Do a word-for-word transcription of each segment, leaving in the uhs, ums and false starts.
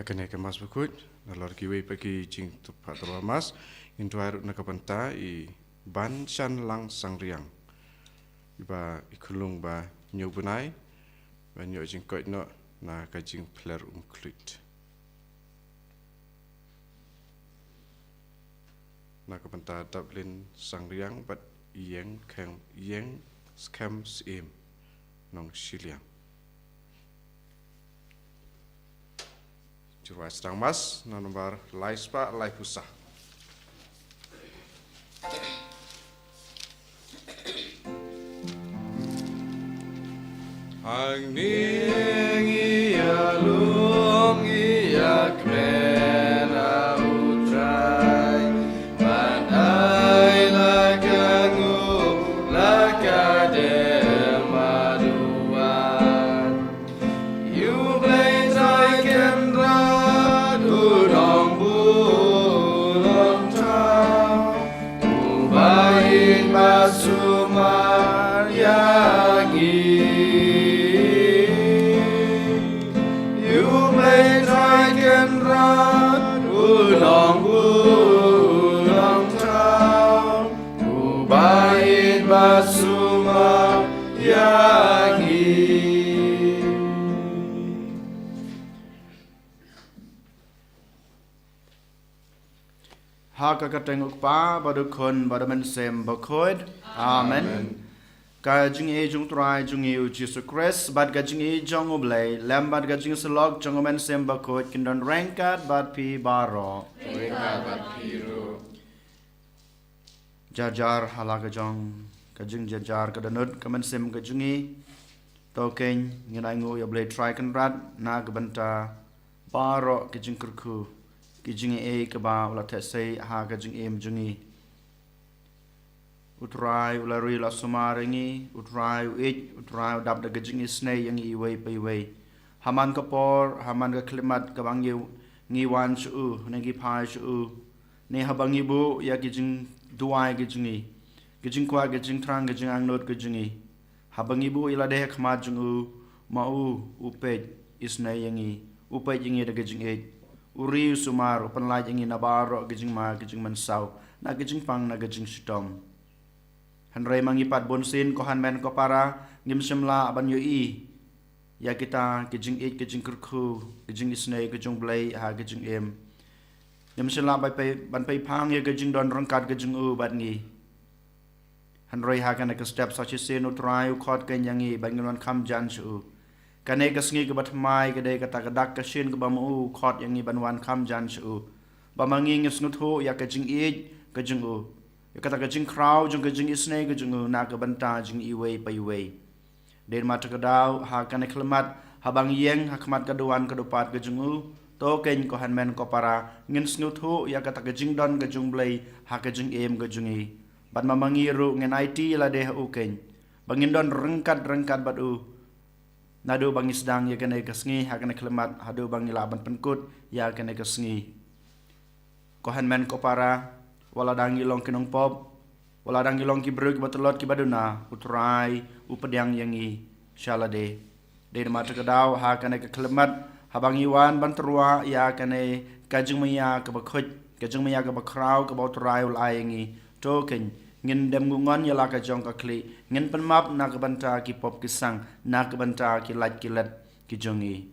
Kane ka Mass Bakhuid, nalor kiwei pat ki jingtyrwa Mass, ngin duwai ruh na ka bynta i Banshanlang Sangriang, iba i khunlung ba hynñiew bnai, ba ïoh jingkoit noh na ka jingpler umkluid. Na ka bynta Daplin Sangriang bad Ïeng Khem, Ïeng Skhem Syiem, Nongshiliang. Jingduwai sdang Mass, na nombar lai spah lai phew saw. Hangne ngi ïalum ngi ïakmen ha U Trai, ban ai la ka nguh la ka dem haduh wat. Ïa U Blei Trai Kynrad u nongbuh u nongthaw, uba ïeit bad sumar ïa ngi. Ïa U Blei Trai Kynrad u nongbuh u nongthaw, uba ïeit bad sumar ïa ngi. Ha ka kyrteng U Kpa bad U Khun bad U Mynsiem Bakhuid. Amen. Ka jingïeit jong U Trai jong ngi U Jisu Khrist bad ka jingïeit jong U Blei lem bad ka jingsyllok jong U Mynsiem Bakhuid kin don ryngkat bad phi baroh. Ryngkat bad phi ruh. Jar jar ha la ka jong ka jingjar jar ka dohnud ka mynsiem ka jong ngi. To kein ngin ainguh ïa U Blei Trai Kynrad na ka bynta baroh ki jingkyrkhu, ki jingaiei kiba u la theh sei ha ka jingim jong ngi. U Trai u la ri la sumar ïa ngi, U Trai u ïeit, U Trai u dap da ka jingisynei ïa ngi iwei pa iwei. Ha man ka por, ha man ka khyllipmat kaba ngi, ngi wan sha u, ne ngi phai sha u, ne haba ngi buh ïa ki jingduwai ki jong ngi, ki jingkwah, ki jingthrang, ki jingangnud ki jong ngi, haba ngi buh ïa lade ha khmat jong u, ma u u peit isynei ïa ngi, u peit ïa ngi da ka jingïeit, u ri u sumar, u pynlait ïa ngi na baroh ki jingma ki jingmynsaw, na ki jingpang na ki jingshitom. Hynrei ma ngi pat bunsien ko hynmen ko para ngim shym lah ban ïohi ïa kita ki jingïeit, ki jingkyrkhu, ki jingisynei ki jong U Blei ha ki jingim. Ngim shym lah ban pei, ban pei phang ïa ki jingdon ryngkat ki jong u bad ngi. Hynrei ha kane ka step sa shisien U Trai u khot kein ïa ngi ba ngin wan kham jan sha u. Kane ka sngi kaba thymmai ka dei kata ka dak ka shin kaba ma u u khot ïa ngi ban wan kham jan sha u, ba ma ngi ngin sngewthuh ïa ka jingïeit ka jong u, ïa kata ka jingkhraw jong ka jingisynei ka jong u na ka bynta jong ngi iwei pa iwei. Dei namar kata ka daw ha kane ka khyllipmat haba ngi ïeng ha khmat ka duwan ka dupat ka jong u, to kein ko hynmen ko para ngin sngewthuh ïa kata ka jingdon ka jong U Blei ha ka jingim ka jong ngi. Bad ma ma ngi ruh ngin aiti ïa lade ha u kein, ba ngin don ryngkat ryngkat bad u, naduh ba ngi sdang ïa kane ka sngi ha kane ka khyllipmat haduh ba ngi lah ban pynkut ïa kane ka sngi. Ko hynmen ko para, wat la dang ngi long ki nongpop, wat la dang ngi long ki briew kiba tlot kiba duna, U Trai u pdiang ïa ngi sha lade. Dei namar kata ka daw ha kane ka khyllipmat haba ngi wan ban tyrwa ïa kane ka jingmaïa kaba khuid, ka jingmaïa kaba khraw kaba U Trai u la ai ïa ngi. To kein ngin dem nguh ngon ïa la ka jong ka khlieh, ngin pynmap na ka bynta ki pop ki sang, na ka bynta ki lait ki let ki jong ngi.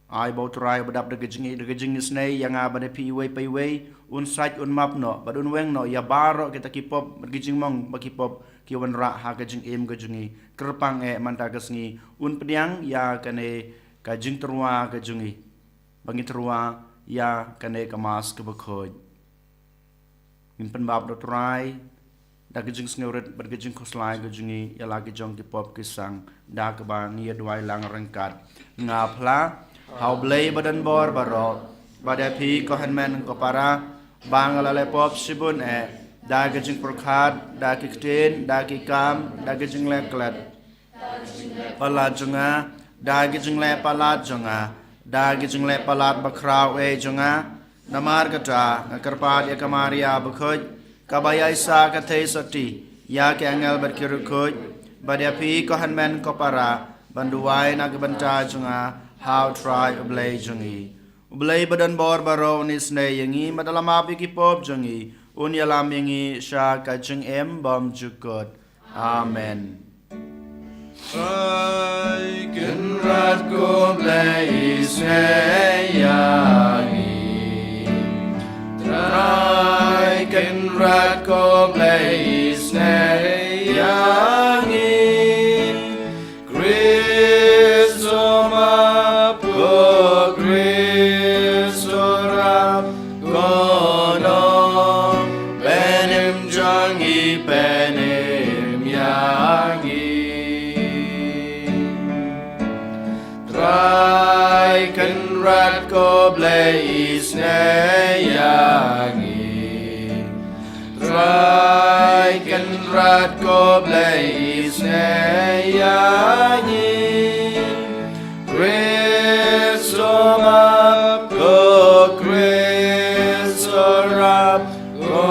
Ai ba U Trai uba dap da ka jing, da ka jingisynei ïa nga bad ïa phi iwei pa iwei un sait un map noh bad un weng noh ïa baroh kita ki pop bad ki jingmong ba ki pop ki wanrah ha ka jingim ka jong ngi. Kyrpang eh mynta ka sngi un pdiang ïa kane ka jingtyrwa ka jong ngi ba ngi tyrwa ïa kane ka Mass kaba khuid. Ngin pynmap da U Trai da ka jingsngewrit bad ka jingkhuslai ka jong ngi ïa la ki jong ki pop ki sang, da kaba ngi ïa duwai lang ryngkat. Nga phla ha U Blei ba don bor baroh, bad ïa phi ko hynmen ko para, ba nga la leh pop shibun eh, da ka jingpyrkhat, da ki ktien, da ki kam, da ka jingleh klet palat jong nga, da ki jingleh palat jong nga, da ki jingleh palat bakhraw eh jong nga. Namar kata nga kyrpad ïa ka Maria bakhuid, kaba ïaishah ka theisotti ïa ki angel bad ki riewkhuid, bad ïa phi ko hynmen ko para, ban duwai na ka bynta jong nga ha U Trai U Blei jong ngi. U Blei ba don bor baroh un isynei ïa ngi, bad un ïalam ïa ki pop jong ngi, un ïalam ïa ngi sha ka jingim bymjukut. Amen. Trai Kynrad ko Blei isynei ïa ngi. Trai Kynrad ko Blei isynei ïa ngi. Khrist u map, ko Khrist u rap, ko nongpynim jong ngi pynim ïa ngi. Trai Kynrad ko Blei isynei ïa ngi. Trai Kynrad ko Blei isynei ïa ngi. Khrist u map, ko Khrist u rap, ko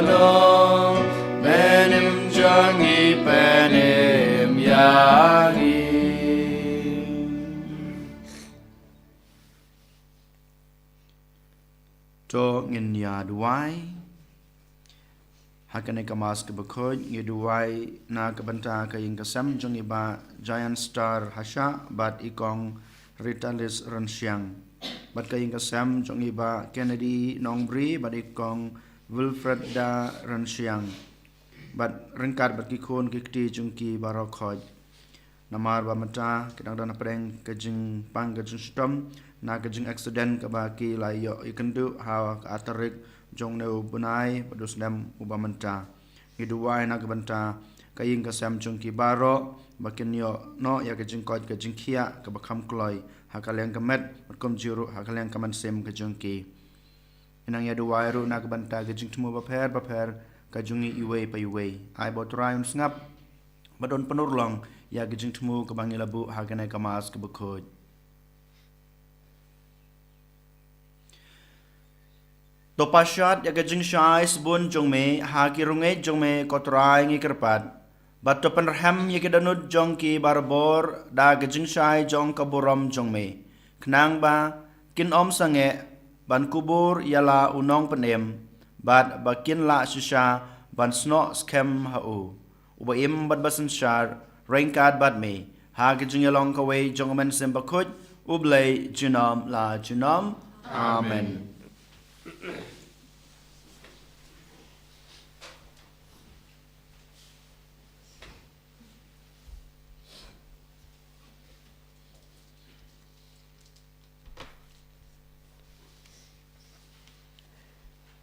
nongpynim jong ngi pynim ïa ngi. To ngin ïa duwai. Ha kane ka Mass kaba khuid ngi duwai na ka bynta ka ïing ka sem jong i Bah Giant Star Hasha bad i Kong Ritalis Rynsiang, bad ka ïing ka sem jong i Bah Kennedy Nongbri bad i Kong Wilfreda Rynsiang, bad ryngkat bad ki khun ki kti jong ki baroh khoit. Namar ba mynta ki dang don hapdeng ka jingpang ka jingshitom na ka jingaccident kaba ki la ïoh ïakynduh ha ka ar tarik jong une u bnai bad u snem uba mynta. Ngi duwai na ka bynta ka ïing ka sem jong ki baroh ba kin ïoh noh ïa ka jingkoit ka jingkhiah kaba kham kloi ha ka liang ka met bad kumjuh ruh ha ka liang ka mynsiem ka jong ki. Ngi nang ïa duwai ruh na ka bynta ka jingthmu bapher bapher ka jong ngi iwei pa iwei. Ai ba U Trai un sngap bad un pynurlong ïa ka jingthmu kaba ngi la buh ha kane ka Mass kaba khuid. To pashat ïa ka jingshai sbun jong me ha ki rungeit jong me, ko Trai, ngi kyrpad. Bad to pynrhem ïa ki dohnud jong ki barabor da ka jingshai jong ka burom jong me, khnang ba kin ym sangeh ban kubur ïa la u nongpynim, bad ba kin lah shisha ban snoh skhem ha u. Uba im bad ba synshar ryngkat bad me ha ka jingïalong kawei jong U Mynsiem Bakhuid, U Blei junom la junom. Amen.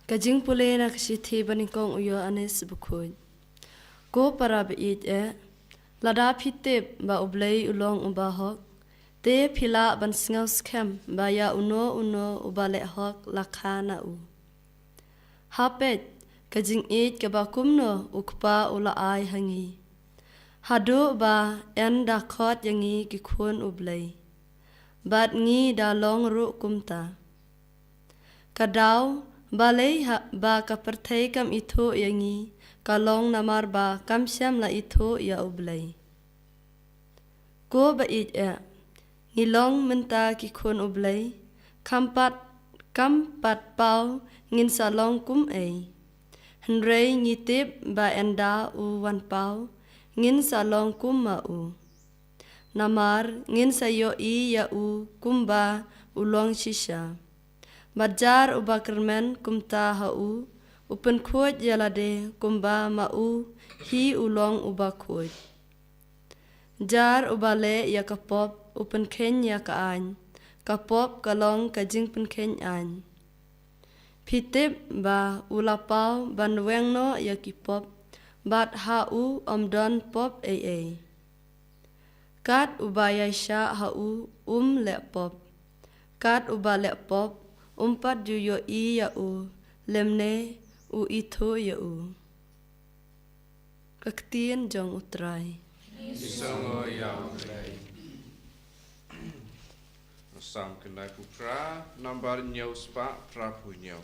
Ka jingpule na ka shithi ba nyngkong u Ïoannis Bakhuid. Ko para baieit eh, lada phi tip ba U Blei u long uba hok, te phi lah ban sngewskhem ba ïa uno uno uba leh hok la kha na u. Ha peit ka jingïeit kaba kumno u Kpa u la ai ha ngi, haduh ba yn da khot ïa ngi ki khun U Blei. Bad ngi da long ruh kumta. Ka daw balei ha ba ka pyrthei kam ithuh ïa ngi ka long namar ba kam shym la ithuh ïa U Blei. Ko baieit eh, ngi long mynta ki khun U Blei, kham pat, kham pat paw ngin sa long kum ei. Hynrei ngi tip ba ynda u wan paw, ngin sa long kum ma u. Namar ngin sa ïohi ïa u kumba u long shisha. Bad jar uba kyrmen kumta ha u, u pynkhuid ïa lade kumba ma u hi u long uba khuid. Jar uba leh ïa ka pop u pynkheiñ ïa ka aiñ, ka pop ka long ka jingpynkheiñ aiñ. Phi tip ba u la paw ban weng noh ïa ki pop, bad ha u ym don pop ei ei. Kat uba ïaishah ha u um leh pop. Kat uba leh pop um pat ju ïohi ïa u, lymne u ithuh ïa u. Ka ktien jong U Trai. Ngi sngew ïa U Trai. Psalm khyndai phew phra, nambar hynñiew spah phra phew hynñiew.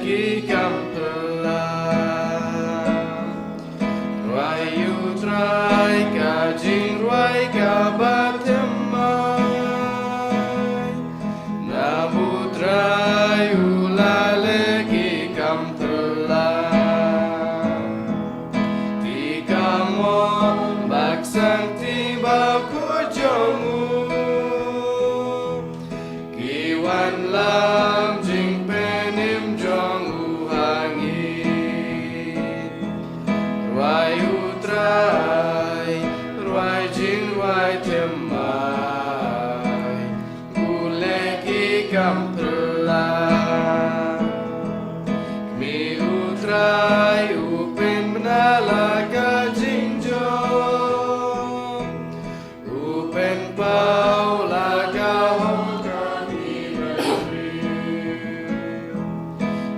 Ki kam pla. Rwai u Trai ka jingrwai kaba thymmai. Namar u Trai u la leh ki kam pla. Te ka mon ba sangeh te bakhuid jong u. Ki wanlam jingpynim jong u ha ngi. Rwai u Trai, rwai jingrwai thymmai. U leh ki kam pla. Khmih u Trai u pynbna la ka jingjop. U pynpaw la ka hok ka ki briew.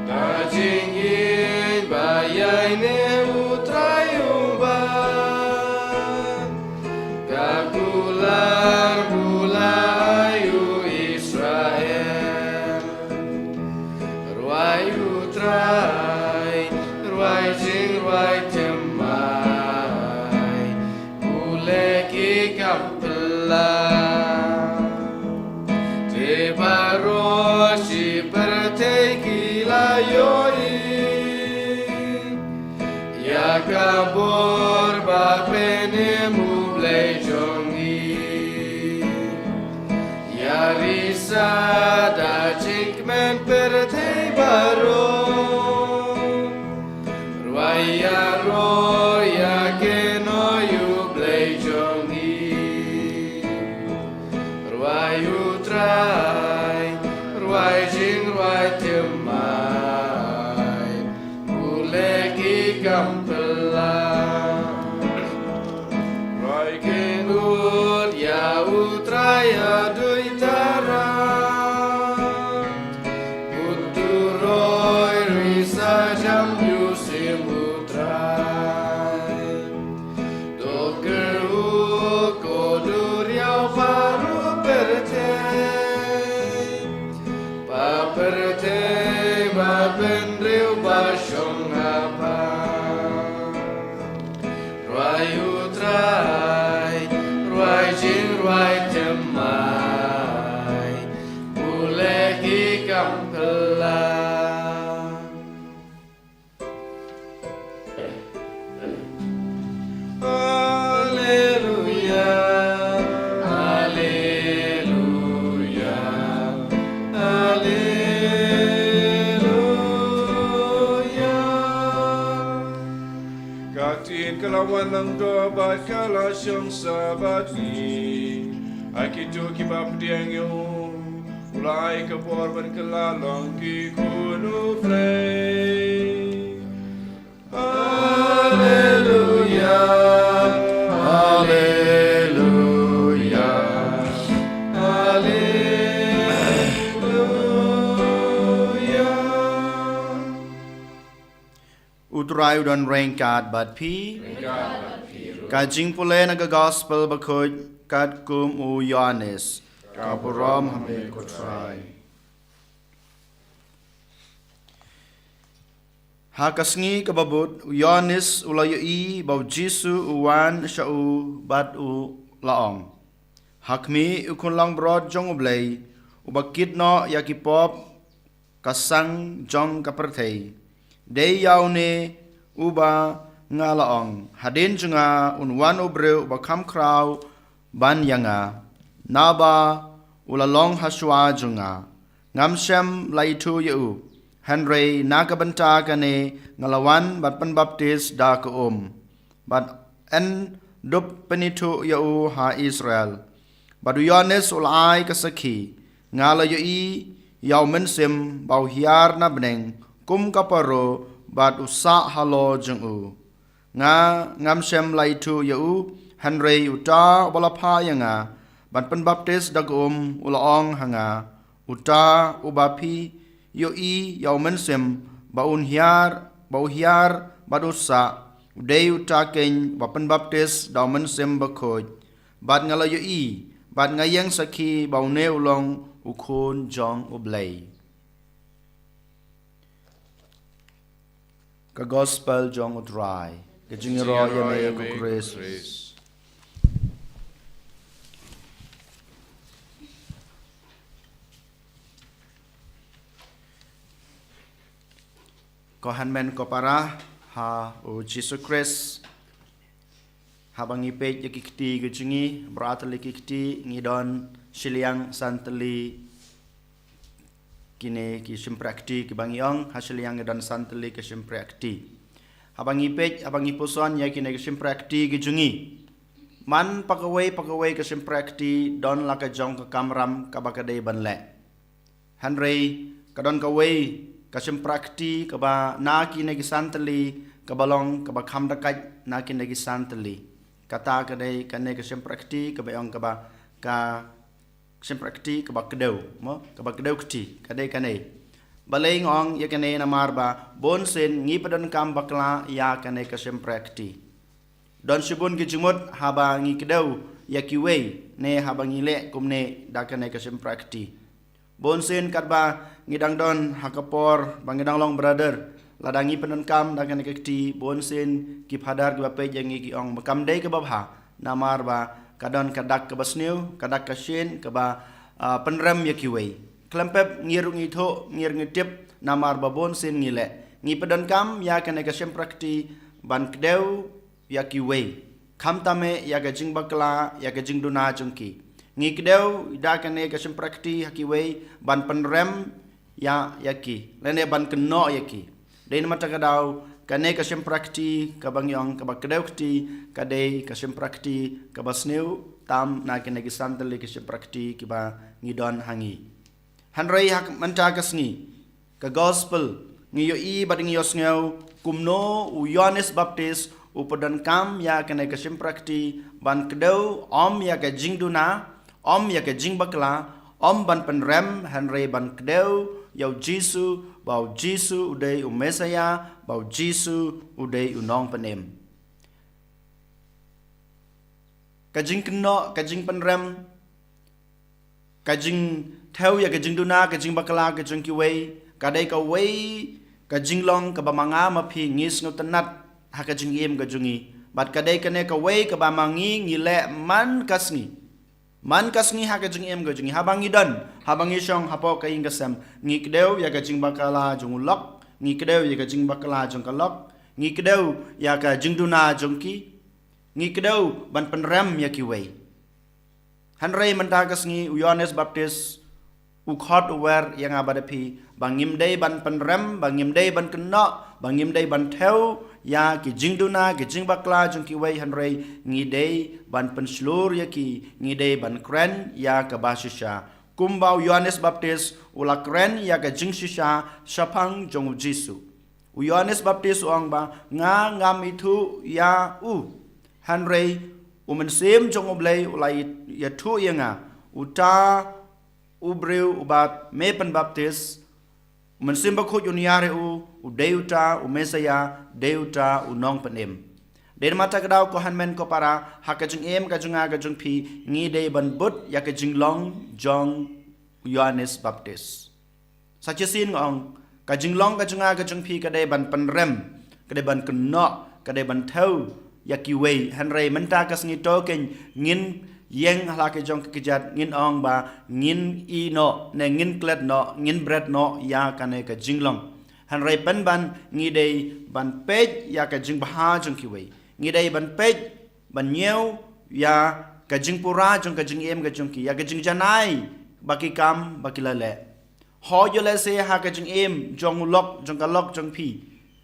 Ka jingïeit ba ïaineh u Trai u ban. Ka kular ba u la ai u Israel. Rwai u Trai, rwai jingrwai thymmai. U leh ki kam pla. Te baroh shi pyrthei ki la ïohi. Ïa ka bor ba pynim u Blei jong ngi. Ïa risa da jingkmen pyrthei baroh. Rwai ïaroh ïa kynnoh ïa u Blei jong ngi. Rwai u Trai, rwai jingrwai thymmai. U leh ki kam pla. Rwai kynud ïa u Trai ha dui tharai. Bud turoi risa jam ïa u sim u Trai. To kyrhuh ko duriaw baroh pyrthei. Ba pyrthei bad bynriew ba shong ha pap. Rwai u Trai, rwai jingrwai thymmai. U leh ki kam pla. Alleluia, alleluia, alleluia. Ka ktien ka la wan lang to bad ka la shong sa bad ngi. Ha kito kiba pdiang ïa u, u la ai ka bor ban kylla long ki khun u Blei. Alleluia, alleluia, alleluia. U Trai u don ryngkat bad phi. Ka jingpule na ka gospel bakhuid katkum u Ïoannis. Ka burom ha me ko Trai. Ha ka sngi kaba bud, u Ïoannis u la ïohi ba u Jisu u wan sha u bad u la ong, ha khmih u khun langbrot jong u Blei, uba kit noh ïa ki pop ka sang jong ka pyrthei. Dei ïa une uba nga la ong, hadien jong nga un wan u briew uba kham khraw ban ïa nga, naba u la long ha shuwa jong nga. Ngam shym la ithuh ïa u, hynrei na ka bynta kane nga la wan ban pynbaptis da ka um. Bad yn dup pynithuh ïa u ha Israel. Bad u Ïoannis u la ai ka sakhi, nga la ïohi ïa u Mynsiem ba u hiar na bneng kum ka paro bad u sah halor jong u. Nga ngam shym la ithuh ïa u, hynrei uta uba la phah ïa nga ban pynbaptis da ka um u la ong ha nga, uta uba phi ïohi ïa u Mynsiem ba un hiar, ba u hiar bad u sah, u dei uta keiñ uba pynbaptis da u Mynsiem Bakhuid. Bad nga la ïohi bad nga ïeng sakhi ba une u long u Khun jong u Blei. Ka Gospel jong U Trai. Ka jingïaroh ïa me ko Khrist. Ko hynmen ko para ha U Jisu Khrist. Haba ngi peit ïa ki kti ki jong ngi, baroh ar tylli ki kti, ngi don shiliang san tylli kine ki shympriahkti kiba ngi ong, ha shiliang ngi don san tylli ki shympriahkti. Haba ngi peit, haba ngi puson ïa kine ki shympriahkti ki jong ngi, man pakawei pakawei ki shympriahkti don la ka jong ka kamram kaba ka dei ban leh. Hynrei ka don kawei ka shympriahkti kaba na kine ki san tylli kaba long kaba kham dakait na kine ki san tylli. Kata ka dei kane ka shympriahkti kaba ong kaba ka shympriahkti kaba kdew, mo, kaba kdew kti, ka dei kane. Balei nga ong ïa kane? Namar ba bunsien ngi pyndonkam bakla ïa kane ka shympriahkti. Don shibun ki jingmut haba ngi kdew ïa kiwei ne haba ngi leh kumne da kane ka shympriahkti. Bunsien katba ngi dang don ha ka por ba ngi dang long brother, lada ngi pyndonkam da kane ka kti, bunsien ki phadar kiba peit ïa ngi ki ong ba kam dei kaba bha, namar ba ka don ka dak kaba sniew, ka dak ka shin kaba, ah, pynrem ïa kiwei. Khlem pep ngi ruh ngi thuh, ngi ruh ngi tip, namar ba bunsien ngi leh, ngi pyndonkam ïa kane ka shympriahkti ban kdew ïa kiwei, khamtam eh ïa ka jingbakla, ïa ka jingduna jong ki. Ngi kdew da kane ka shympriahkti ha kiwei ban pynrem ïa, ïa ki, lane ban kynnoh ïa ki. Dei namar kata ka daw kane ka shympriahkti kaba ngi ong kaba kdew kti, ka dei ka shympriahkti kaba sniew tam na kine ki san tylli ki shympriahkti kiba ngi don ha ngi. Hynrei ha ka, mynta ka sngi, ka Gospel, ngi ïohi bad ngi ïohsngew kumno u Ïoannis Baptist u pyndonkam ïa kane ka shympriahkti ban kdew, ym ïa ka jingduna, ym ïa ka jingbakla, ym ban pynrem, hynrei ban kdew ïa U Jisu, ba U Jisu u dei u Messaïah, ba U Jisu u dei u Nongpynim. Ka jingkynnoh, ka jingpynrem, ka jingthew ïa ka jingduna, ka jingbakla ka jong kiwei, ka dei kawei ka jinglong kaba ma nga ma phi ngi sngewtynnad ha ka jingim ka jong ngi. Bad ka dei kane kawei kaba ma ngi ngi leh man ka sngi. Man ka sngi ha ka jingim ka jong ngi, haba ngi don, haba ngi shong hapoh ka ïing ka sem, ngi kdew ïa ka jingbakla jong u lok, ngi kdew ïa ka jingbakla jong ka lok, ngi kdew ïa ka jingduna jong ki, ngi kdew ban pynrem ïa kiwei. Hynrei mynta ka sngi u Ïoannis Baptist u khot u wer ïa nga bad ïa phi ba ngim dei ban pynrem, ba ngim dei ban kynnoh, ba ngim dei ban thew ïa ki jingduna, ki jingbakla jong kiwei, hynrei ngi dei ban pynshlur ïa ki, ngi dei ban kren ïa kaba shisha. Kumba u Ïoannis Baptist u la kren ïa ka jingshisha shaphang jong u Jisu. U Ïoannis Baptist u ong ba nga ngam ithuh ïa u. Hynrei u Mynsiem jong U Blei u la ïathuh ïa nga, uta u briew uba me pynbaptis, u Mynsiem Bakhuid un ïar ïa u, u dei uta u Messaïah, dei uta u Nongpynim. Dei namar kata ka daw ko hynmen ko para, ha ka jingim ka jong nga ka jong phi, ngi dei ban bud ïa ka jinglong jong u Ïoannis Baptist. Sa shisien nga ong, ka jinglong ka jong nga ka jong phi ka dei ban pynrem, ka dei ban kynnoh, ka dei ban thew ïa kiwei, hynrei mynta ka sngi to keiñ ngin ïeng ha la ka jong ka kjat, ngin ong ba ngin ïehnoh ne ngin klet noh, ngin bret noh ïa kane ka jinglong. Hynrei pynban ngi dei ban peit ïa ka jingbha jong kiwei. Ngi dei ban peit, ban ñiew ïa ka jingpura jong ka jingim ka jong ki, ïa ka jingjanai ba ki kam ba ki la leh. Hooid, ïoh lehse ha ka jingim jong u lok, jong ka lok jong phi,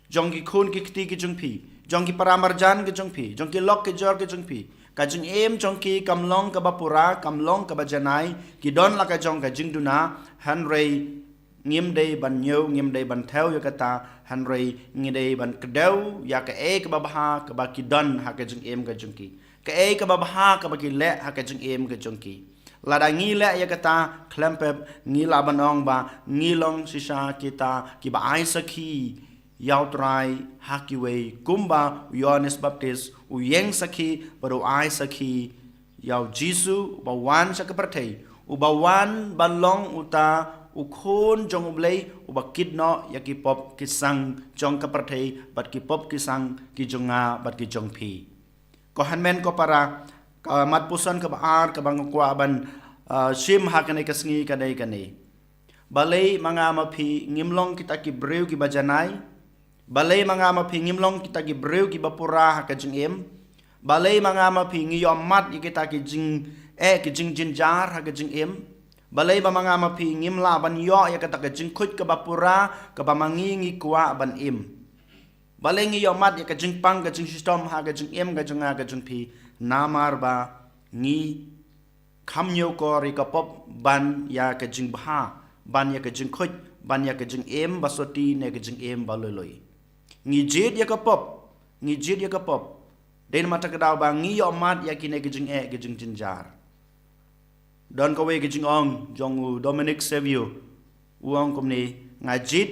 jong ki khun ki kti ki jong phi, jong ki para marjan ki jong phi, jong ki lok ki jor ki jong phi, ka jingim jong ki kam long kaba pura, kam long kaba janai, ki don la ka jong ka jingduna, hynrei ngim dei ban ñiew, ngim dei ban thew ïa kata, hynrei ngi dei ban kdew ïa kaei kaba bha kaba ki don ha ka jingim ka jong ki, kaei kaba bha kaba ki leh ha ka jingim ka jong ki. Lada ngi leh ïa kata, khlem pep ngi lah ban ong ba ngi long shisha kita kiba ai sakhi ïa U Trai ha kiwei, kumba u Ïoannis Baptist u ïeng sakhi bad u ai sakhi ïa u Jisu uba wan sha ka pyrthei, uba wan ban long uta u Khun jong U Blei, uba kit noh ïa ki pop ki sang jong ka pyrthei, bad ki pop ki sang ki jong nga bad ki jong phi. Ko hynmen ko para, ka mat puson kaba ar kaba nga kwah ban, ah, shim ha kane ka sngi ka dei kane. Balei ma nga ma phi ngim long kita ki briew kiba janai? Balei ma nga ma phi ngim long kita ki briew kiba pura ha ka jingim? Balei ma nga ma phi ngi ïoh mad ïa kita ki jingeh ki jingjynjar ha ka jingim? Balei ba ma nga ma phi ngim lah ban ïoh ïa kata ka jingkhuid kaba pura kaba ma ngi ngi kwah ban im? Balei ngi ïoh mad ïa ka jingpang ka jingshitom ha ka jingim ka jong nga ka jong phi? Namar ba ngi kham ñiewkor ïa ka pop ban ïa ka jingbha, ban ïa ka jingkhuid, ban ïa ka jingim ba soti ne ka jingim ba lui lui. Ngi jied ïa ka pop, ngi jied ïa ka pop. Dei namar kata ka daw ba ngi ïoh mad ïa kine ki jingeh ki jingjynjar. Don kawei ka jingong jong u Dominic Savio, u ong kumne: Nga jied,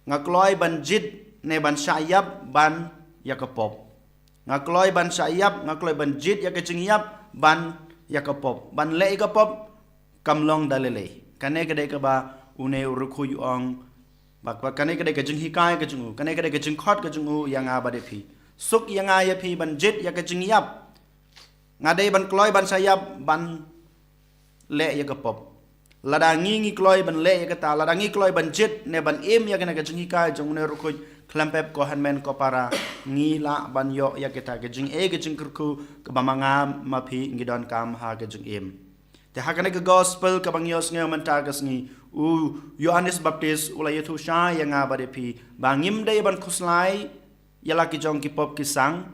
nga kloi ban jied ne ban shah ïap ban ïa ka pop. Nga kloi ban shah ïap, nga kloi ban jied ïa ka jingïap ban ïa ka pop. Ban leh ïa ka pop kam long da lei lei. Kane ka dei kaba une u riewkhuid u ong. Ba, ba kane ka dei ka jinghikai ka jong u, kane ka dei ka jingkhot ka jong u ïa nga bad ïa phi. Suk ïa nga ïa phi ban jied ïa ka jingïap. Nga dei ban kloi ban shah ïap ban leh ïa ka pop. Lada ngi ngi kloi ban leh ïa kata, lada ngi kloi ban jied ne ban im ïa kane ka jinghikai jong une u riewkhuid, khlem pep ko hynmen ko para, ngi lah ban ïoh ïa kita ki jingeh ki jingkyrkhu kaba ma nga ma phi ngi donkam ha ka jingim. Te ha kane ka gospel kaba ngi ïohsngew mynta ka sngi, u Ïoannis Baptist u la ïathuh shai ïa nga bad ïa phi ba ngim dei ban khuslai ïa la ki jong ki pop ki sang.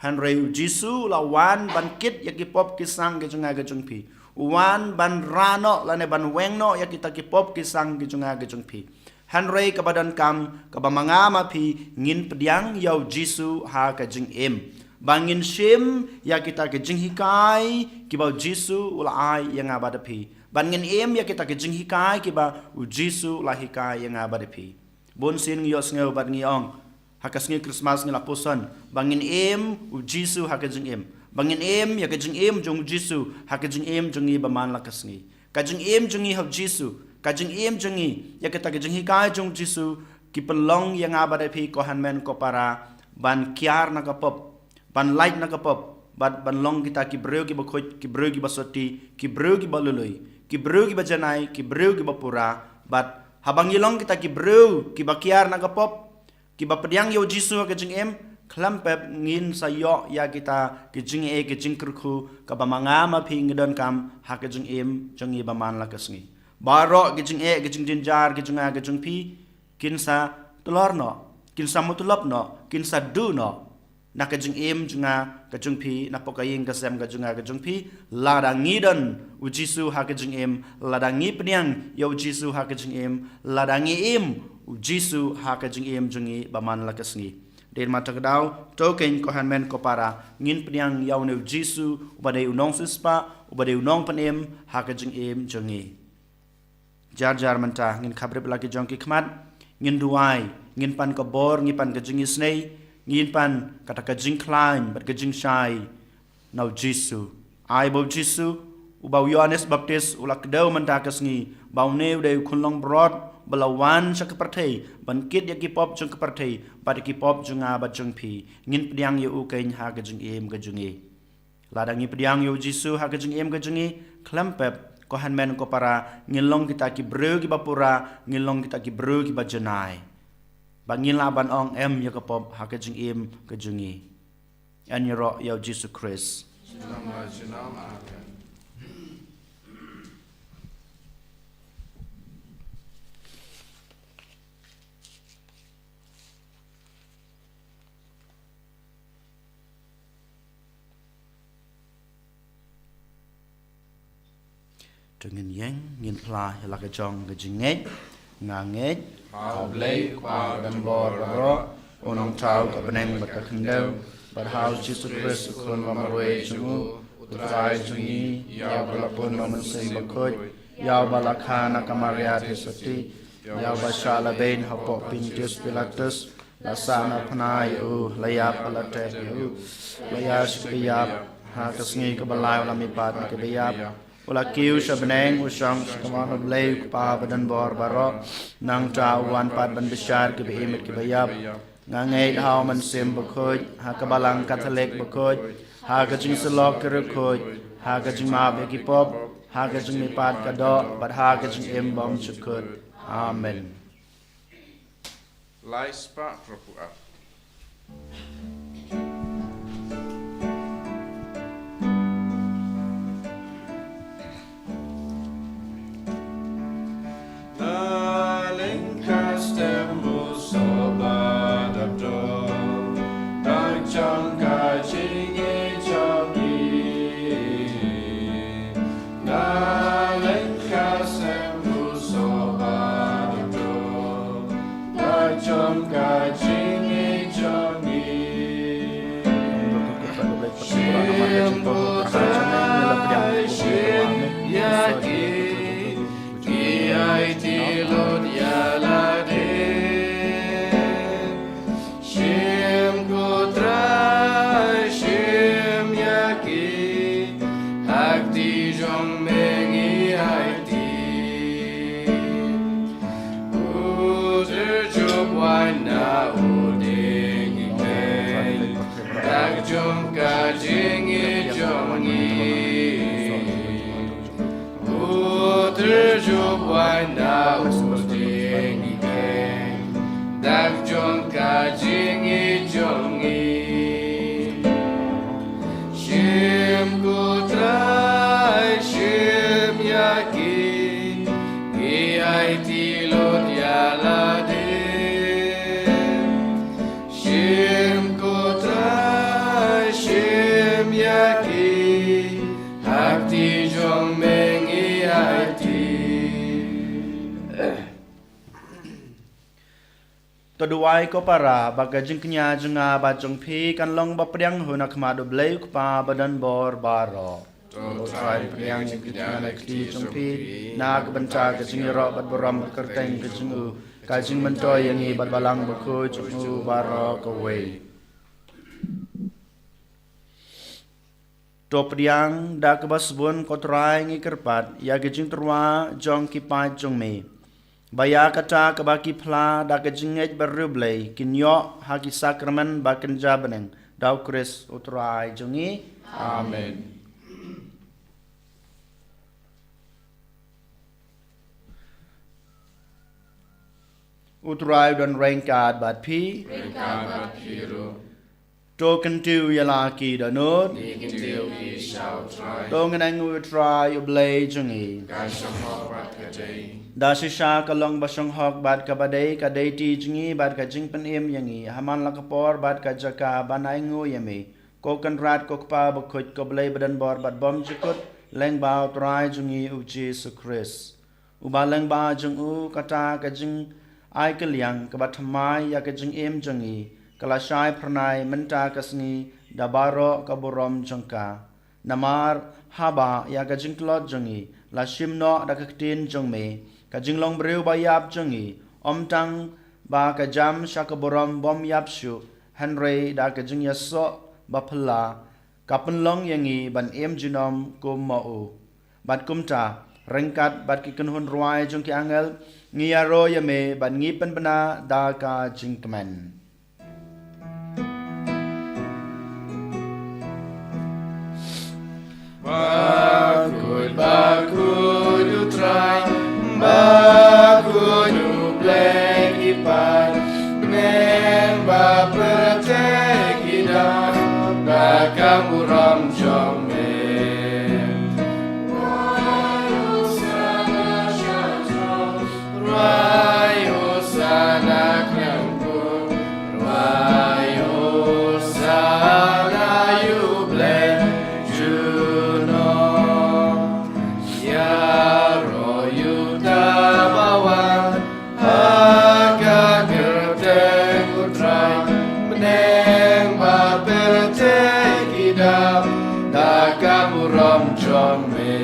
Hynrei u Jisu u la wan ban kit ïa ki pop ki sang ki jong nga ki jong phi. U wan ban rah noh lane ban weng noh ïa kita ki pop ki sang ki jong nga ki jong phi. Hynrei kaba donkam kaba ma nga ma phi ngin pdiang ïa u Jisu ha ka jingim. Ba ngin shim ïa kita ki jinghikai kiba u Jisu u la ai ïa nga bad ïa phi. Ba ngin im ïa kita ki jinghikai kiba u Jisu u la hikai ïa nga bad ïa phi. Bun sien ngi ïohsngew bad ngi ong ha ka sngi Krismas ngi la puson ba ngin im u Jisu ha ka jingim. Ba ngin im ïa ka jingim jong u Jisu ha ka jingim jong ngi ba man la ka sngi. Ka jingim jong ngi ha u Jisu, ka jingim jong ngi ïa kata ka jinghikai jong u Jisu ki pynlong ïa nga bad ïa phi ko hynmen ko para ban kiar na ka pop, ban lait na ka pop, bad ban long kita ki briew kiba khuid, ki briew kiba soti, ki briew kiba lui lui, ki briew kiba janai, ki briew kiba pura. Bad haba ngi long kita ki briew kiba kiar na ka pop, kiba pdiang ïa u Jisu ha ka jingim, khlem pep ngin sa ïoh ïa kita ki jingeh ki jingkyrkhu kaba ma nga ma phi ngi donkam ha ka jingim jong ngi ba man la ka sngi. Baroh ki jingeh ki jingjynjar ki jong nga ki jong phi kin sa tlor noh, kin sa mutulop noh, kin sa duh noh na ka jingim jong nga ka jong phi, na pdeng ka ïing ka sem ka jong nga ka jong phi. Lada ngi don u Jisu ha ka jingim, lada ngi pdiang ïa u Jisu ha ka jingim, lada ngi im u Jisu ha ka jingim jong ngi ba man la ka sngi. Dei namar kata ka daw, to keiñ ko hynmen ko para, ngin pdiang ïa une u Jisu uba dei u nongsiewspah, uba dei u nongpynim ha ka jingim jong ngi. Jar jar mynta ngin khapbrip la ki jong ki khmat, ngin duwai, ngin pan ka bor, ngin pan ka jingisynei, ngin pan kata ka jingkhlaiñ bad ka jingshai na u Jisu. Ai ba u Jisu, uba u Ïoannis Baptist u la kdew mynta ka sngi ba une u dei u khun langbrot ba la wan sha ka pyrthei ban kit ïa ki pop jong ka pyrthei bad ïa ki pop jong nga bad jong phi. Ngin pdiang ïa u keiñ ha ka jingim ka jong ngi. Lada ngi pdiang ïa u Jisu ha ka jingim ka jong ngi, khlem pep ko hynmen ko para, ngin long kita ki briew kiba pura, ngin long kita ki briew kiba janai. Ba ngin lah ban ong em ïa ka pop ha ka jingim ka jong ngi. Yn ïaroh ïa u Jisu Khrist. To ngin ïeng, ngin phla ïa la ka jong ka jingngeit. Nga ngeit ha U Blei, U Kpa uba don bor baroh, U Nongthaw ka bneng bad ka khyndew, bad ha U Jisu Khrist, U Khun ba marwei jong U, U Trai jong ngi, ïa uba la pun na U Mynsiem Bakhuid, ïa uba la kha na ka Maria Theisotti, ïa uba shah lehbeiñ hapoh Pontius Pilatus, la sah na phna ïa U, la ïap bad la tep ïa U, la ïaid sha kaba ïap, ha ka sngi kaba lai U la mihpat na kiba ïap, Pla kiew sha bneng, u shong sha kamon U Blei U Kpa badonbor baroh. Nangta u wan pat ban bishar kiba im bad kiba ïap. Nga ngeit ha U Mynsiem Bakhuid, ha ka Balang Katholik bakhuid, ha ka jingsyllok ki riewkhuid, ha ka jingmap ïa ki pop, ha ka jingmihpat ka doh, bad ha ka jingim bymjukut. Amen. Lai spah hynriewphew ar. Nga lyngkha stem u soh ba dap dor, dang jong ka jingïeit jong ngi. Nga lyngkha stem u soh ba dap dor, dang jong ka jingïeit jong ngi. Shim U Trai, shim ïa ki, ki aiti lut ïa lade. Shim ko Trai, shim ïa ki, ha kti jong me ngi aiti. U tyrjup waiñ na u dieng ngi keiñ, dang jong ka jingïeit jong ngi. U tyrjup waiñ na u dieng ngi keiñ, dang jong ka jingïeit jong ngi. Shim ko Trai, shim ïa ki, ki aiti lut ïa lade. Shim ko Trai, shim ïa ki, ha kti jong me ngi aiti. To duwai ko para, ba ka jingkñia jong nga bad jong phi kan long ba pdiang hun ha khmat U Blei U Kpa badonbor baroh. To Trai, pdiang jingkñia na kti jong phi, na ka bynta ka jingïaroh bad burom bad kyrteng ka jong u, ka jingmyntoi ïa ngi bad Balang Bakhuid jong u baroh kawei. To pdiang da kaba sbun ko Trai ngi kyrpad ïa ka jingtyrwa jong ki paid jong me, ba ïa kata kaba ki phla da ka jingngeit bariewblei kin ïoh ha ki sakramen ba kynja bneng, da U Khrist U Trai jong ngi. Amen. U Trai u don ryngkat bad phi. Ryngkat bad phi ruh. To kyntiew ïa la ki dohnud. Ngi kyntiew ïa phi sha U Trai. To ngin ainguh ïa U Trai U Blei jong ngi. Ka shong hok bad ka dei. Da shisha ka long ba shong hok bad kaba dei, ka dei ti jong ngi bad ka jingpynim ïa ngi ha man la ka por bad ka jaka ban ainguh ïa me, ko Kynrad, ko Kpa Bakhuid, ko Blei badonbor bad bymjukut, lyngba U Trai jong ngi U Jisu Khrist. Uba lyngba jong u kata ka jingai kylliang kaba thymmai ïa ka jingim jong ngi, ka la shai phyrnai mynta ka sngi da baroh ka burom jong ka. Namar haba ïa ka jingtlot jong ngi la shim noh da ka ktien jong me, ka jinglong briew ba ïap jong ngi, ym tang ba ka jam sha ka burom bym ïap shuh, hynrei da ka jingïasoh ba phylla, ka pynlong ïa ngi ban im junom kum ma u. Bad kumta, ryngkat bad ki kynhun rwai jong ki angel, ngi ïaroh ïa me bad ngi pynbna da ka jingkmen. Bakhuid, bakhuid U Trai, bakhuid U Blei ki paid, bneng bad pyrthei ki dap da ka burom jong me. Rwai Hosana khlem kut, rwai Hosana ïa U Blei junom. Ïaroh ïa uta ba wan ha ka kyrteng U Trai, bneng bad pyrthei ki dap da ka burom jong me.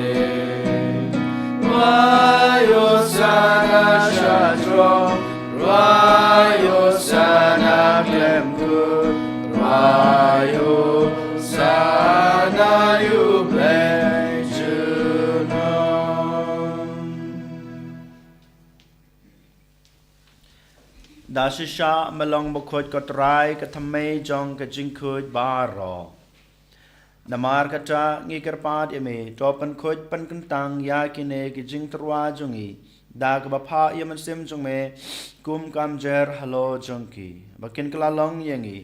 Rwai Hosana sha throng, rwai Hosana khlem kut, rwai Hosana ïa U Blei junom. Shisha me long bakhuid ko Trai, ka thymmei jong ka jingkhuid baroh. Namar kata ngi kyrpad ïa me, to pynkhuid pynkyntang ïa kine ki jingtyrwa jong ngi da kaba phah ïa u Mynsiem jong me kum ka mjer halor jong ki, ba kin kylla long ïa ngi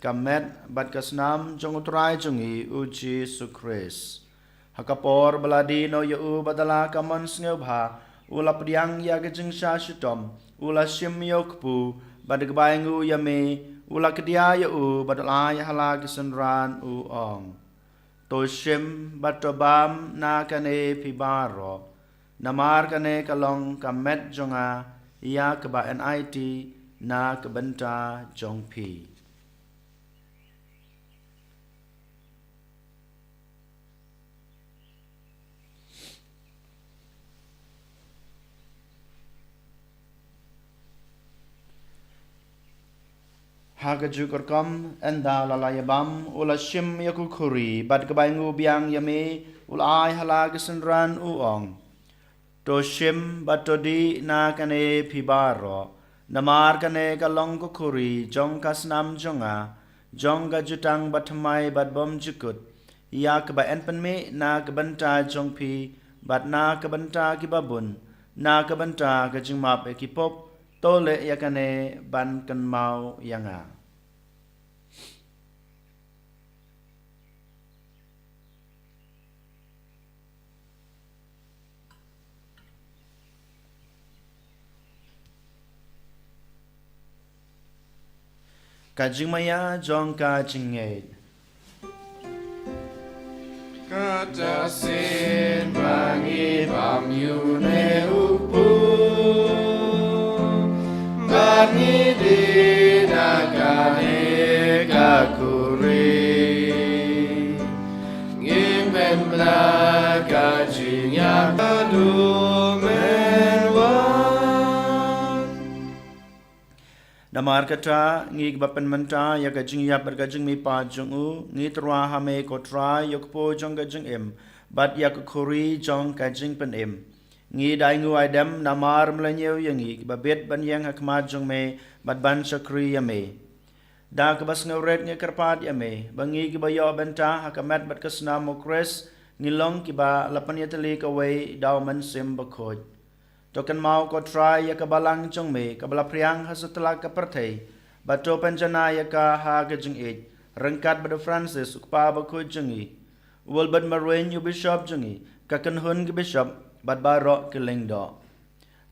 ka met bad ka snam jong u Trai jong ngi u Jisu Khrist. Ha ka por ba la die noh ïa u bad da la ka mon sngewbha, u la pdiang ïa ka jingshah shitom, u la shim ïa u kpu, bad da kaba ainguh ïa me, u la kdiah ïa u bad u la ai ha la ki synran, u ong: To shim bad to bam na kane phi baroh, namar kane ka long ka met jong nga, ïa kaba yn aiti na ka bynta jong phi. Ha kajuh ka rukom, ynda la la ïa bam, u la shim ïa ka khuri, bad kaba ainguh biang ïa me, u la ai ha la ki synran, u ong: To shim bad to dih na kane phi baroh, namar kane ka long ka khuri jong ka snam jong nga, jong ka jutang bathymmai bad bymjukut, ïa kaba yn pynmih na ka bynta jong phi bad na ka bynta kiba bun, na ka bynta ka jingmap ïa ki pop. To leh ïa kane ban kynmaw ïa nga. Ka jingmaïa jong ka jingngeit. Kata sien ba ngi bam ïa une u kpu, ba ngi dih na kane ka khuri, ngim pynbna ka jingïap haduh men wan. Namar kata, ngi kiba pynmynta ïa ka jingïap bad ka jingmihpat jong u, ngi tyrwa ha me ko Trai, ïa u kpu jong ka jingim, bad ïa ka khuri jong ka jingpynim. Ngi da ainguh aidem namar me la ñiew ïa ngi kiba bit ban ïeng ha khmat jong me bad ban shakri ïa me. Da kaba sngewrit ngi kyrpad ïa me ba ngi kiba ïoh bynta ha ka met bad ka snam u Khrist, ngi long kiba la pynïatylli kawei da u Mynsiem Bakhuid. To kynmaw ko Trai ïa ka balang jong me kaba la phriang ha satlak ka pyrthei, bad to pynjanai ïa ka ha ka jingïeit, ryngkat bad u Francis u kpa bakhuid jong ngi, u Wilbert Marwein u bishop jong ngi, ka kynhun ki bishop, bad baroh ki lyngdoh.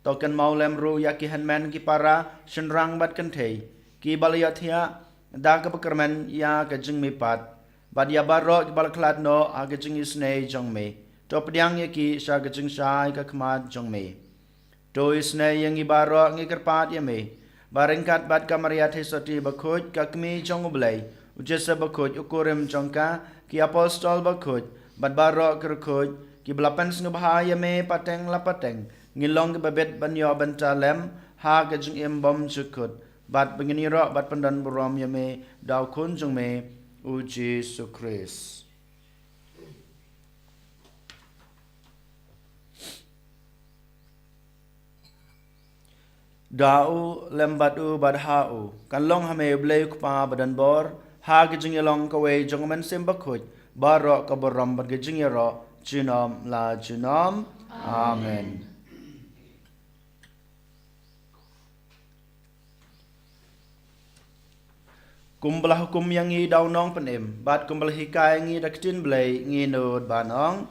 To kynmaw lem ruh ïa ki hynmen ki para, shynrang bad kynthei, kiba la ïohthiah da kaba kyrmen ïa ka jingmihpat, bad ïa baroh kiba la khlad noh ha ka jingisynei jong me. To pdiang ïa ki sha ka jingshai ka khmat jong me. To isynei ïa ngi baroh ngi kyrpad ïa me, ba ryngkat bad ka Maria Theisotti bakhuid, ka kmie jong u Blei, u Joseph bakhuid u kurim jong ka, ki apostol bakhuid, bad baroh ki riewkhuid kiba la pynsngewbha ïa me pateng la pateng, ngin long kiba bit ban ïoh bynta lem ha ka jingim bymjukut, bad ba ngin ïaroh bad pyndonburom ïa me da u Khun jong me u Jisu Khrist. Da u, lem bad u, bad ha u, kan long ha me u Blei u Kpa badonbor, ha ka jingïalong kawei jong u Mynsiem Bakhuid, baroh ka burom bad ka jingïaroh junom la junom. Amen. Kumba la hukum ïa ngi da u Nongpynim, bad kumba la hikai ïa ngi da ka ktien Blei, ngin nud ban ong: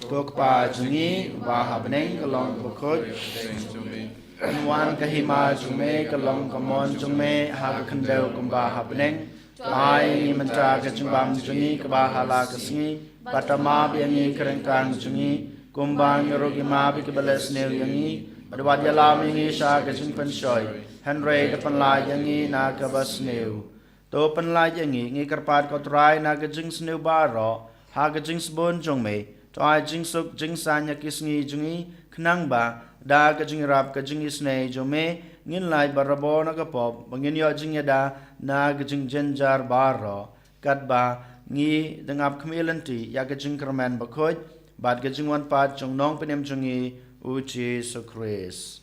Ko Kpa jong ngi uba ha bneng, ka long kaba khuid. Wan ka hima jong me, ka long ka mon jong me, ha ka khyndew kumba ha bneng. To ai ïa ngi mynta ka jingbam jong ngi kaba ha la ka sngi, bad to map ïa ngi ki ryngkang jong ngi, kumba ngi ruh ngi map ïa kiba leh sniew ïa ngi, bad wat ïalam ïa ngi sha ka jingpynshoi, hynrei to pynlait ïa ngi na kaba sniew. To pynlait ïa ngi, ngi kyrpad ko Trai, na ka jingsniew baroh, ha ka jingsbun jong me, to ai jingsuk jingsaiñ ha ki sngi jong ngi, khnang ba da ka jingïarap ka jingisynei jong me, ngin lait barabor na ka pop, ba ngin ïoh jingïada na ka jingjynjar baroh. Katba ngi dang ap khmih lynti ïa ka jingkyrmen bakhuid bad ka jingwan pat jong u Nongpynim jong ngi u Jisu Khrist.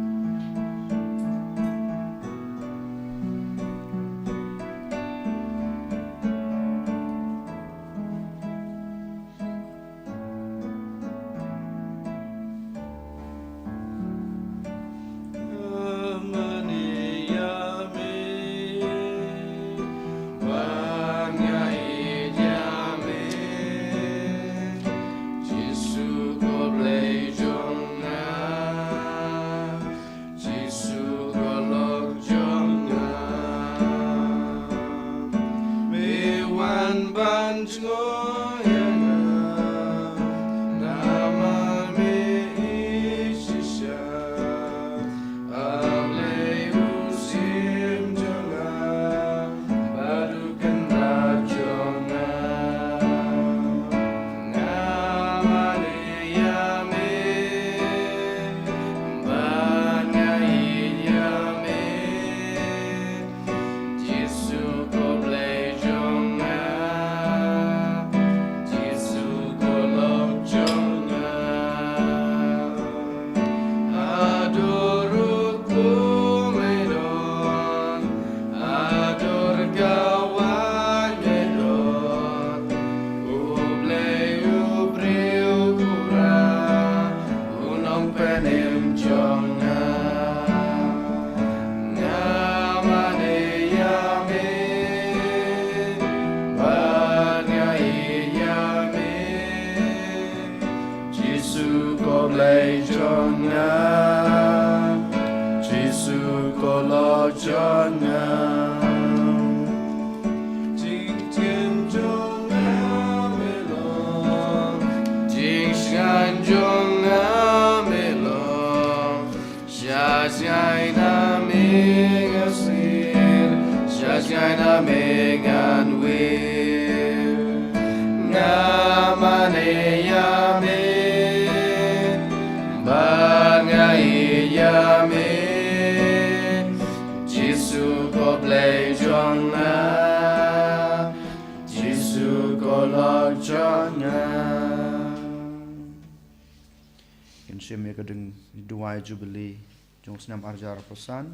Jngoh ïa nga, namar me ïeit shisha. A Blei u syiem jong nga bad u kynrad jong nga. Nga mane ïa me bad nga ïeit ïa me. Jisu ko Blei jong nga, Jisu ko lok jong nga. Haduh ruh kumne me don, haduh kawei me don. U Blei u briew u rah, u nongpynim jong nga. Nga mane ïa me, bad nga ïeit ïa me. Jisu ko Blei jong nga, Jisu ko lok jong nga. Jingtien jong nga me long, jingshngaiñ jong nga me long. Sha jngai na me ngan sngewsih, sha jngai na me ngan wei. Nga mane ïa me, bad nga ïeit ïa me. Jisu ko Blei jong nga, Jisu ko lok jong nga. Kin shim ïa ka ding duwai Jubilee jong u snem ar hajar arphew san.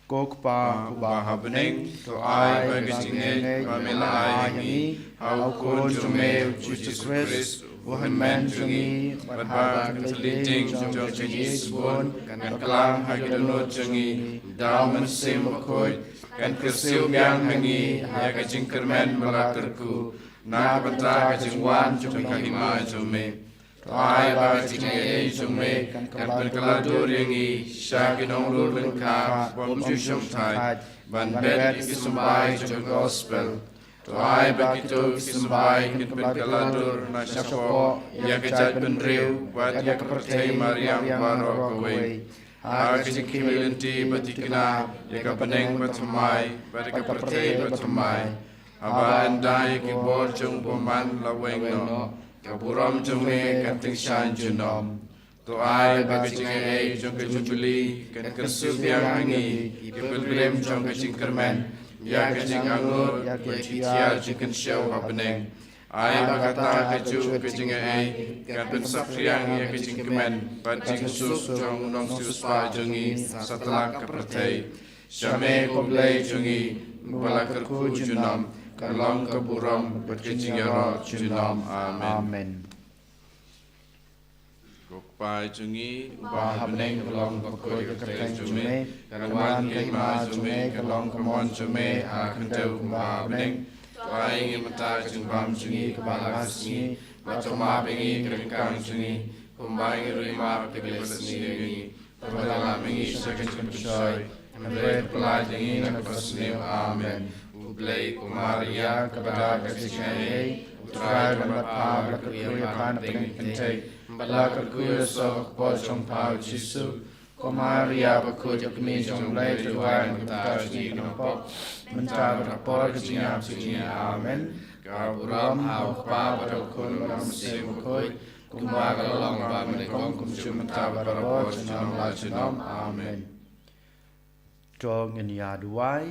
Ko Kpa uba ha bneng, to ai ba ka jingngeit ba me la ai ha ngi ha u Khun jong me u Jisu Khrist, u hynmen jong ngi, bad ba ka thylliej ding jong ka jingïeit shibun kan kylla ha ki dohnud jong ngi da u Mynsiem Bakhuid, kan kyrsiew biang ha ngi ïa ka jingkyrmen ba la kyrkhu na ka bynta ka jingwan jong ka hima jong me. To ai ba ka jingaiei jong me kan pynkylla dur ïa ngi sha ki nongrur lyngkha bym ju shongthait, ban bet ïa ki symbai jong ka gospel. To ai ba kito ki symbai kin pynkylla dur na shapoh ïa ka jaitbynriew bad ïa ka pyrthei mariang baroh kawei. Ha ka jingkhmih lynti ba thikna ïa ka bneng bathymmai bad ïa ka pyrthei bathymmai. Haba ynda ïa ki bor jong u bymman la weng noh, ka burom jong me kan tyngshaiñ junom. To ai ba ka jingaiei jong ka Jubilee kan kyrsiew biang ha ngi ki pilgrim jong ka jingkyrmen ïa ka jingangnud bad ki tiar jingkynshew ha bneng. Ai ba kata kajuh ka jingaiei kan pynsaphriang ïa ka jingkmen bad jingsuk jong u nongsiewspah jong ngi satlak ka pyrthei. Sha me ko Blei jong ngi, uba la kyrkhu junom, ka long ka burom bad ka jingïaroh junom. Amen. Amen. Ko Kpa jong ngi uba ha bneng, ka long bakhuid ka kyrteng jong me, kan wan ka hima jong me, kan long ka mon jong me ha khyndew kumba ha bneng. To ai ïa ngi mynta ka jingbam jong ngi kaba ar sngi, bad to map ïa ngi ka ryngkang jong ngi, kumba ngi ruh ngi map ïa kiba leh sniew ïa ngi. Bad ym lam ïa ngi sha ka jingpynshoi, hynrei pyllait ïa ngi na kaba sniew. Amen. U Blei, ko Maria kaba da ka jingaiei, U Trai u don bad pha, ba la kyrkhu ïa pha na pdeng ki kynthei, bad la kyrkhu ïa u soh ka kpoh jong pha u Jisu. Ko Maria bakhuid, ka kmie jong U Blei, to duwai ïa ngi ki nongpop mynta bad ha por ka jingïap jong ngi. Amen. Ka burom ha U Kpa bad ha U Khun bad ha U Mynsiem Bakhuid, kumba ka la long bad mynnyngkong, kumjuh mynta bad barabor, junom la junom. Amen. To ngin ïa duwai.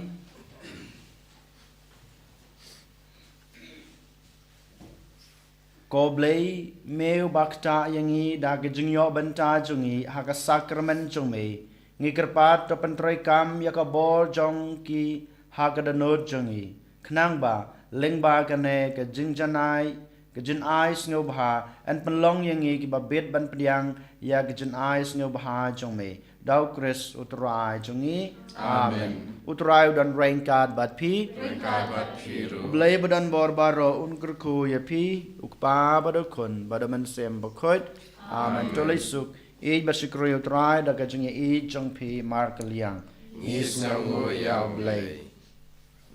Ko Blei, me uba ktah ïa ngi da ka jingïoh bynta jong ngi ha ka sakramen jong me, ngi kyrpad to pyntreikam ïa ka bor jong ki ha ka dohnud jong ngi, khnang ba lyngba kane ka jingjanai, ka jingai sngewbha, yn pynlong ïa ngi kiba bit ban pdiang ïa ka jingai sngewbha jong me. Da U Khrist U Trai jong ngi. Amen. Amen. U Trai u don ryngkat bad phi. Ryngkat bad phi ruh. U Blei ba don bor baroh un kyrkhu ïa phi, U Kpa bad U Khun bad U Mynsiem Bakhuid. Amen. Amen. To leit suk, ïeit bad shakri U Trai da ka jingïeit jong phi markylliang. Ngi sngewnguh ïa U Blei.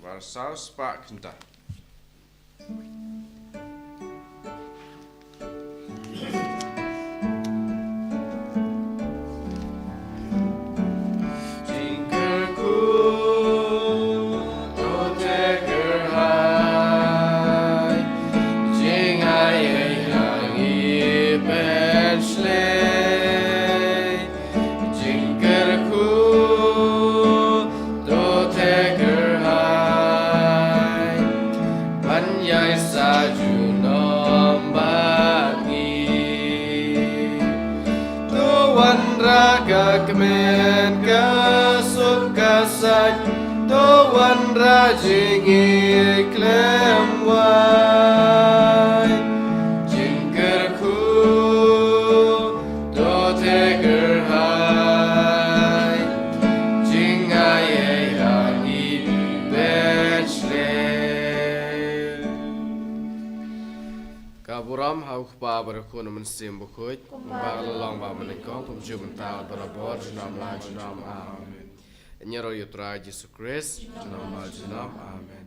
Kynthar saw spah kynthar. Jingkyrkhu to te kyrhai, jingai ei ha ngi pynshlei. Jingkyrkhu to te kyrhai, ban ïai sa junom bad ngi. To wanrah ka kmen ka suk ka saiñ, to wanrah jingïeit khlem wai. Jingkyrkhu to te kyrhai, jingai ei ha ngi pynshlei. Ka burom ha U Kpa bad U Khun bad U Mynsiem Bakhuid, kumba ka la long bad mynnyngkong, kumjuh mynta bad barabor, junom la junom. Amen. Ïaroh ïa U Trai Jisu Khrist, junom la junom. Amen.